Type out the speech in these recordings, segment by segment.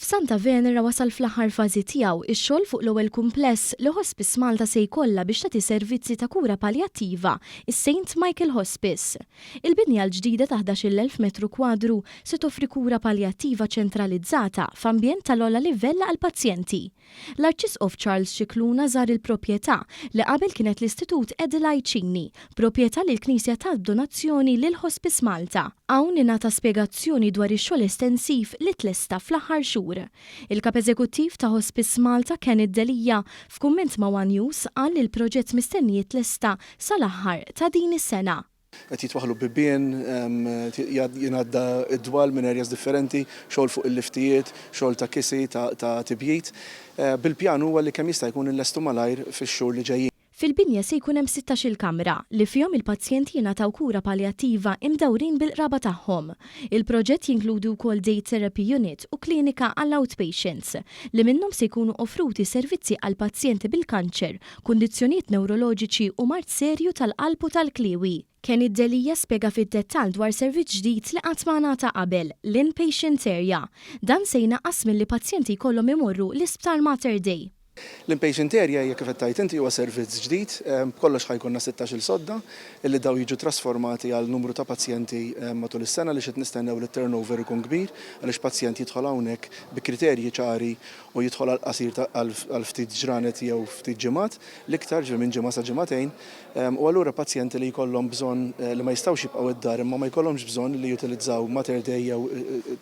F'Santa Venera wasal fl-aħħar fażi tiegħu x-xogħol fuq l-ewwel kumpless li Hospice Malta se jkollha biex tagħti servizzi ta' kura paljattiva, is-Saint Michael Hospice. Il-binja l-ġdida ta' 11,000 metru kwadru se toffri kura paljattiva ċentralizzata f'ambjent tal-ogħla livell għall-pazjenti. L-Arċisqof Charles Scicluna żar il-proprjetà li qabel kienet l-Istitut Adelai Cini, proprjetà li l-Knisja tat b'donazzjoni lil Hospice Malta. Hawn ingħata spjegazzjoni dwar ix-xogħol estensiv li tlesta fl-aħħar xhur. Il-Kap Eżekuttiv ta' Hospice Malta Kenneth Delia f'kumment ma' one News qal li l-proġett mistenni jitlesta sal-aħħar ta' din is-sena. Qed jitwaħħlu bibien, jingħadda d-dwal minn areas differenti, xogħol fuq il-liftijiet, xogħol ta' kisi, ta' tibjid. Bil-pjan huwa li kemm jista' jkun inlestu malajr fix-xhur li ġejjin. Fil-binja se jkun hemm 16-il kamra li fihom il-pazjenti jingħataw kura paljattiva imdawrin bil-qraba tagħhom. Il-proġett jinkludi wkoll day therapy unit u klinika għall-outpatients li minnhom se jkunu offruti servizzi għal pazjenti bil-kanċer kundizzjonijiet newroloġiċi u mard serju tal-qalb u tal-kliewi. Kenny Delia spjega fid-dettall dwar servizz ġdid li qatt ma ngħata qabel, l-inpatient area. Dan se jnaqqas milli pazjenti jkollhom imorru l-Isptar Mater Dei. L-inpatient area hija kif qed tgħid inti huwa servizz ġdid, b'kollox ħa jkollna 16-il sodda illi dawn jiġu trasformati għal numru ta' pazjenti matul is-sena għaliex qed nistennew li t-turnover ikun kbir għaliex pazjent jidħol hawnhekk bi kriterji ċari u jidħol għal qasir ta' għal ftit ġranet jew ftit ġimgħat, l-iktar, ġifieri minn ġimgħa sa ġimagħtejn, u allura pazjenti li jkollhom bżonn li ma jistgħux jibqgħu id-dar imma ma jkollhomx bżonn li jutilizzaw Mater Dei jew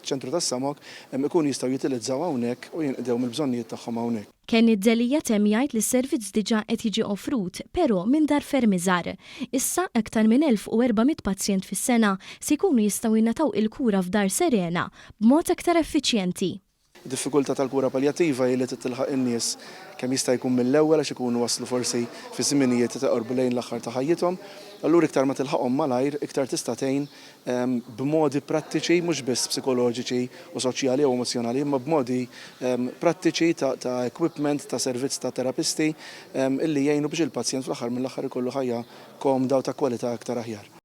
ċentru tas-Samok, ikunu jistgħu jutilizzaw hawnhekk u jinqdew mill-bżonnijiet tagħhom hawnhekk. Kenneth Delia temm jgħid li s-servizz diġà qed jiġi offrut, però minn dar ferm iżgħar. Issa, aktar minn 1,400 pazjent fis-sena se jkunu jistgħu jingħataw il-kura f'Dar Serena b'mod aktar effiċjenti. Id-diffikultà tal-kura paljattiva hi li trid tilħaq in-nies kemm jista' jkun mill-ewwel għax ikunu waslu forsi fi żminijiet li toqorbu lejn l-aħħar ta' ħajjithom. Allura iktar ma tilħaqhom malajr, iktar tista' tgħin b'modi prattiċi, mhux biss psikoloġiċi u soċjali jew emozzjonali, imma b'modi prattiċi ta' equipment, ta' servizz ta' terapisti illi jgħinu biex il-pazjent fl-aħħar mill-aħħar ikollu ħajja komda u ta' kwalità iktar aħjar.